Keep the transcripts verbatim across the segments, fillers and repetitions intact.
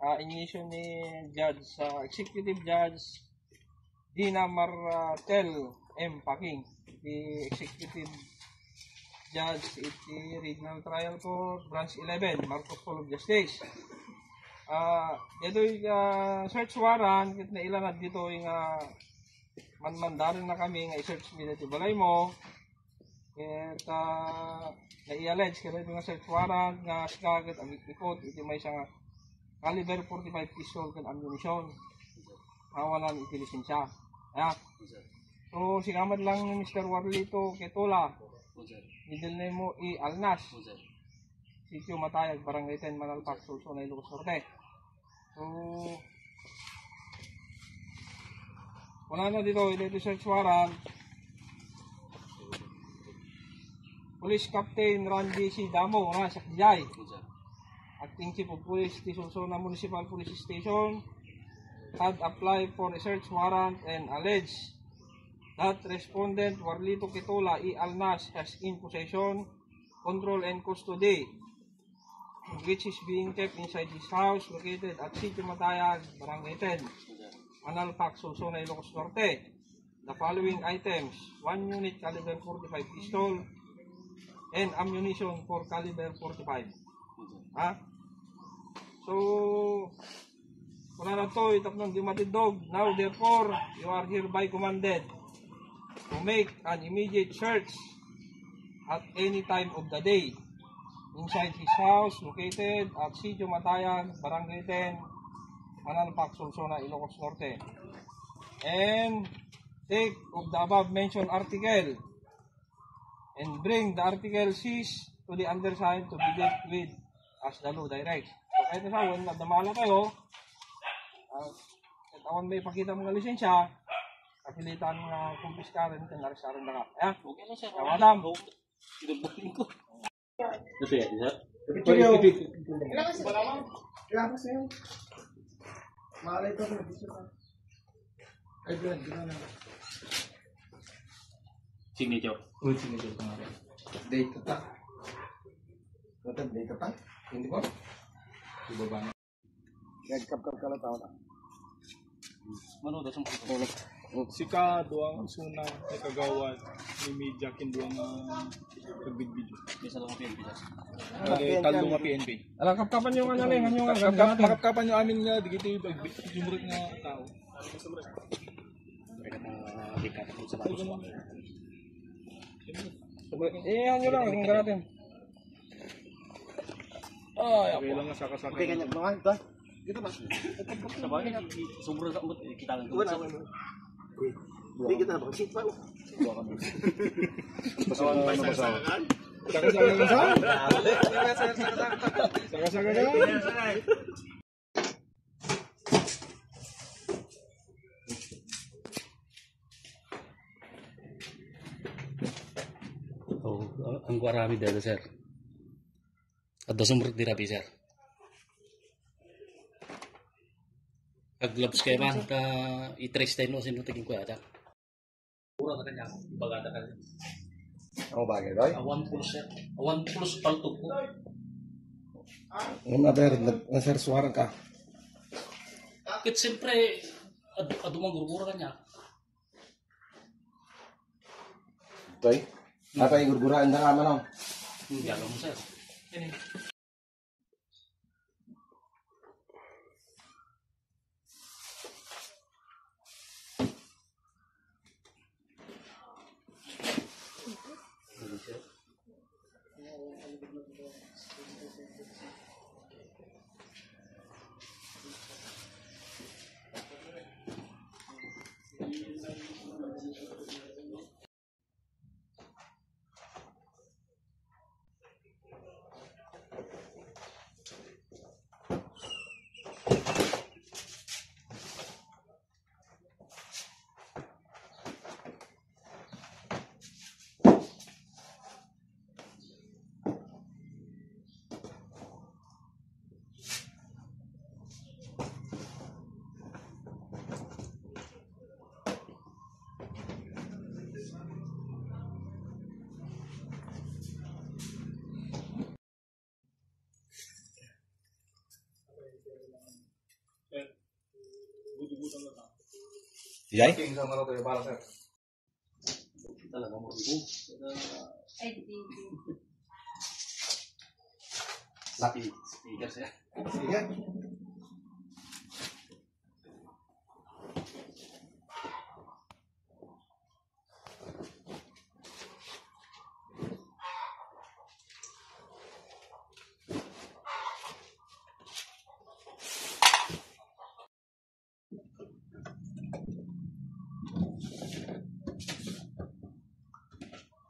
ah, inisyu ni Judge, ah, Executive Judge Dina Martel M. Paking, the Executive Judge iti Regional Trial Court, Branch eleven, Marcos Hall of Justice. Ah, ditoy, ah, search warrant, ket nailanad ditoy nga manmandarenna kami nga i-search mi ditoy balay mo. Ket, ah, nai-allege kadagiti nga search warrant nga sika ket agikot iti maysa nga caliber forty-five pistol ken ammunition. Awanan iti lisensia. Ya. So, sika met lang ni Mister Warlito Ketola. Middle name mo, E. Alnas. Sitio Matayag, Barangay ten, Manalpak, Solsona, Ilocos Norte. So, kunana ditoy, ditoy search warrant, Police Captain Randy C. Damo, nga sakjay. Acting Chief of Police ti Solsona Municipal Police Station had applied for a search warrant and alleged that respondent Warlito Ketola E. Alnas has in possession, control, and custody which is being kept inside his house located at Sitio Matayag, Barangay ten, Manalpak, Solsona, Ilocos Norte, the following items: one unit caliber forty-five pistol and ammunition for caliber forty-five. Ha? So, kunana ditoy tapno di matindog, "Now therefore, you are hereby commanded to make an immediate search at any time of the day inside his house located at Sitio Matayag, Barangay ten, Manalpak, Solsona, Ilocos Norte, and take of the above mentioned article and bring the article seized to the undersigned to be dealt with as the law directs." So, kahit na sa, when nadamala tayo, ah, kahit awan may pakita mga lisensya, kapilitan nga kumpiskaren ken arestaren na ka. Ya? Okay na, sir. Kawadam. Inubukin ko. Kasi, ya, sir. Picture yun. Kailangan, sir. Kailangan, sir. Malay ko, sir. Ay, Brad, di ba na? Signature. Uy, signature ko nga rin. Date attack. Date attack? Hindi ba? Ibaba na. Nagkapkap ka na tao na. Mano, dasang pagkakulog. Sika, duang suna, ni kagawad, ni media, ken duang, ah, nagbidbideo. Bisa lang ang P N P, sir. Bali, talo nga P N P. Ala, kapkapan yung ano, Leng, ano yung Kapkap-, kapkapan yung amin nga, digiti, pag-, sumurot nga tao. Eh, ano lang, kung garatin. Ay, okay lang nga, saka-saka. Okay, kanya, mga, ito. Dito ba? Sa bagay, sobra sa umot, eh, kita lang. Wala. Hindi kita na, bakit pa? Basa, basa. Saka-saka ka? Saka-saka ka? Oh, ang kuarami dada, sir. Adda sumrek di rabi, sir. Aglabs kayo man, ta i-trace tayo no, sino tiging kuya ta. Mura na kanya, ibaga na kanya. Ang bagay, Roy? Awan plus, sir. Awan plus paltog ko. Yung mother, nag-, nag-search warrant ka? Bakit siyempre, ad-, adumang gurgura kanya? Toy? Apay gurguraan da ka, manong? Hindi, alam mo, sir. Yay? King sa marato yung para, sir. Talaga mo rin. Ay, di, di. Laki. Speaker, sir. Sige.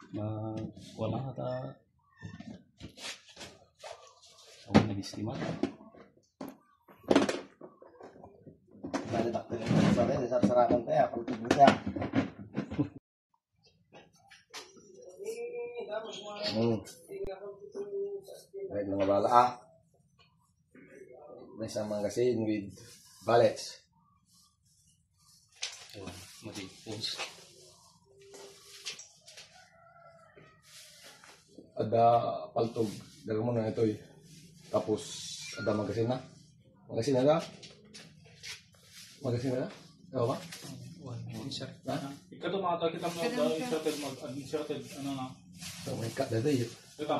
Ma, wala ata. Ako nag-estimate. Bale, dakto yung sabi, sar-sarakan tayo, pagtugbo siya. Hmm. Right, mga bala, ah. May isang manggasin with ballots. Ayan, mati. Ada paltog. Daga mo na ito eh. Tapos, ada magasin na. Magasin na ka? Magasin na ka? Ano ba? One, insert. Ha? Ikaw to, mga tao, kita mo Ganun daw, siya. Inserted mag-, inserted, ano na. So, may cut na ito eh. Ito.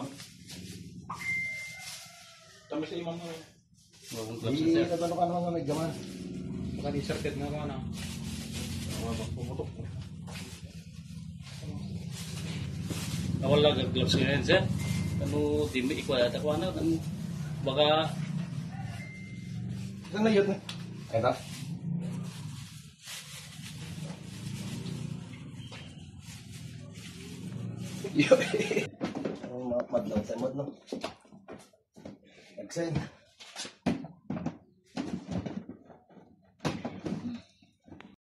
Kami sa imam mo eh. Mabungkot Di, siya, sir. Nagano ka naman nga may gaman. Baka di circuit nga, ano? Tama ba? Pumutok. Nawala ang gloves ngayon, sir. Ano, di mo ikuha yata kung ano, ano, baka Saan na yun? Eto? Yun. Ang mga madlaw sa madlaw. Nagsen.